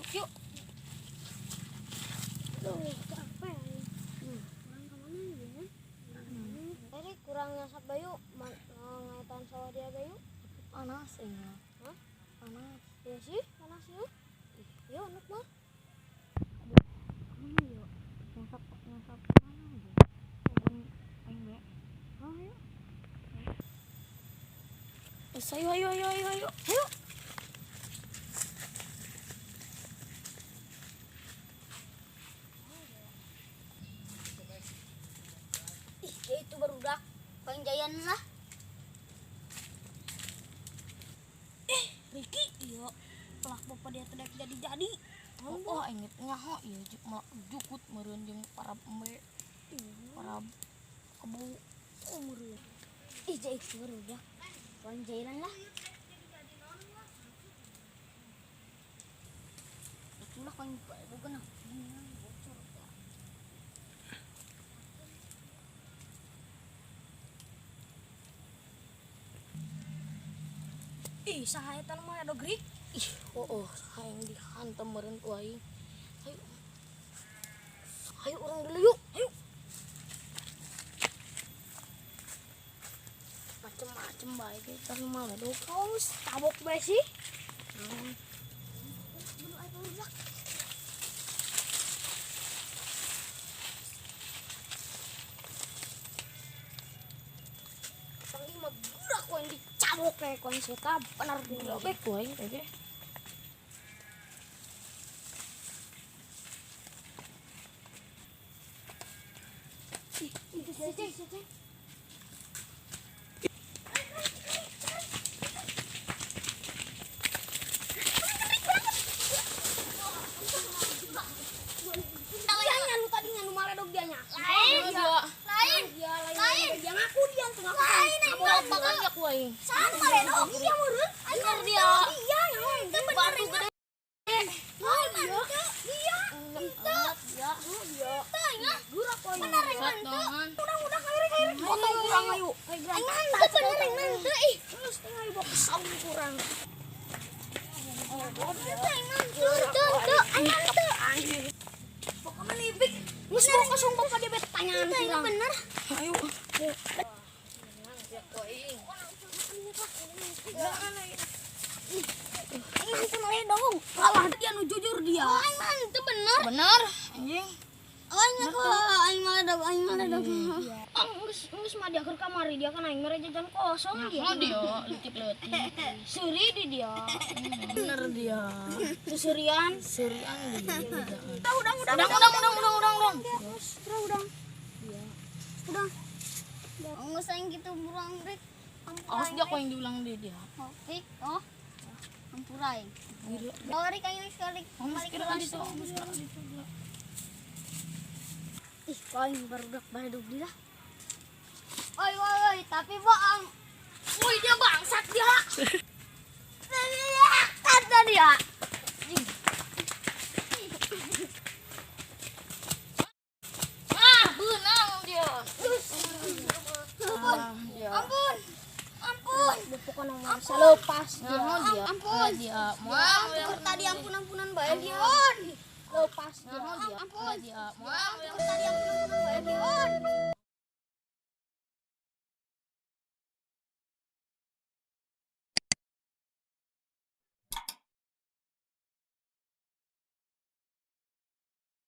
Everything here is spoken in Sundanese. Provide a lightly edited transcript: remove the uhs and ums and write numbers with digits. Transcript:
Yuk, yuk. Duh, capek. Kurang kemana ya? Tadi kurang nyasap Bayu, ngaitan sawah dia Bayu. Panas ya. Hah? Panas. Ya sih, panas yuk. Yuk, anak mah. Aduh, kemana yuk? Nyasap, nyasap mana ya? Aing be. Oh, yuk. Ayo, ayo, ayo, ayo, ayo. Ayo. Ih, dia itu barudak. Pangjayan lah. Riki, iya. Pelak bapak dia tidak jadi-jadi. Oh, aing nyaho ieu melak jukut meureun jeung para embe. Para kebo. Oh, meureun. Ih, dia itu barudak. Pangjayan lah. Itulah kan bukan bocor. Ih, saha eta mah ada grik. Ih, oh, hayang dihantam meureun ku aing. Ayo. Ayo urang dulu yuk. Ayo. Macem-macem bae kita mah aduh. Kaus tabok bae sih. Dulu ayo barudak. Panggil mah gerak ku yang dicabok kayak ku yang seta benar Gerak bae ku aing teh. Ih, itu sih sih. Dia nu tadi nu maledog dia nya. Lain dia. Lain. Dia lain. Dia ngaku dia tuh ngaku. Lain Babakan dia ku aing. San maledog dia meureun. Bener dia. Dia itu bener. Batu gede. Oh, dia. Dia. Itu. Dia. Dia. Gerak ku aing. Bener Satu. Udah udah air air. Potong kurang ayo. Aing mantep bener aing mantep ih. Terus tinggal dibawa ke saung kurang. Aing mantep. Tuh tuh aing mantep. Pokoknya libik. Geus bawa ke saung bapak dia bet tanyaan kurang. Bener. Ayo. Aing mantep maledog. Kalah dia nu jujur dia. Aing mantep bener. Bener anjing. Aing ngaku aing maledog aing maledog. Geus geus mah dia keur kamari dia kan aing mere jajan kosong dia. Oh dia leutik-leutik. Seuri di dia. Bener dia. Seserian. Serian dia. Udah udah udah Udang udang udang udang udang udang. Udah udah. Udah. Enggak sayang gitu burang Rik. Awas dia kok yang diulang dia dia. Rik, oh. Ampurai. Oh, Rik aing sekali. Kamu kira kan itu. Ih, paling barudak baledog dia. Oi, oi, oi, tapi bohong. Woi dia bangsat dia. Kata dia. Ah, benang dia. Ampun. Dia. Ampun. Ampun. Pokoknya masa lepas dia. Dia. Ampun. Dia. Moal. Ampun tadi ampun-ampunan bae dia. Lepas dia. Dia. Ampun. Dia. Moal. Ampun tadi ampun-ampunan bae dia.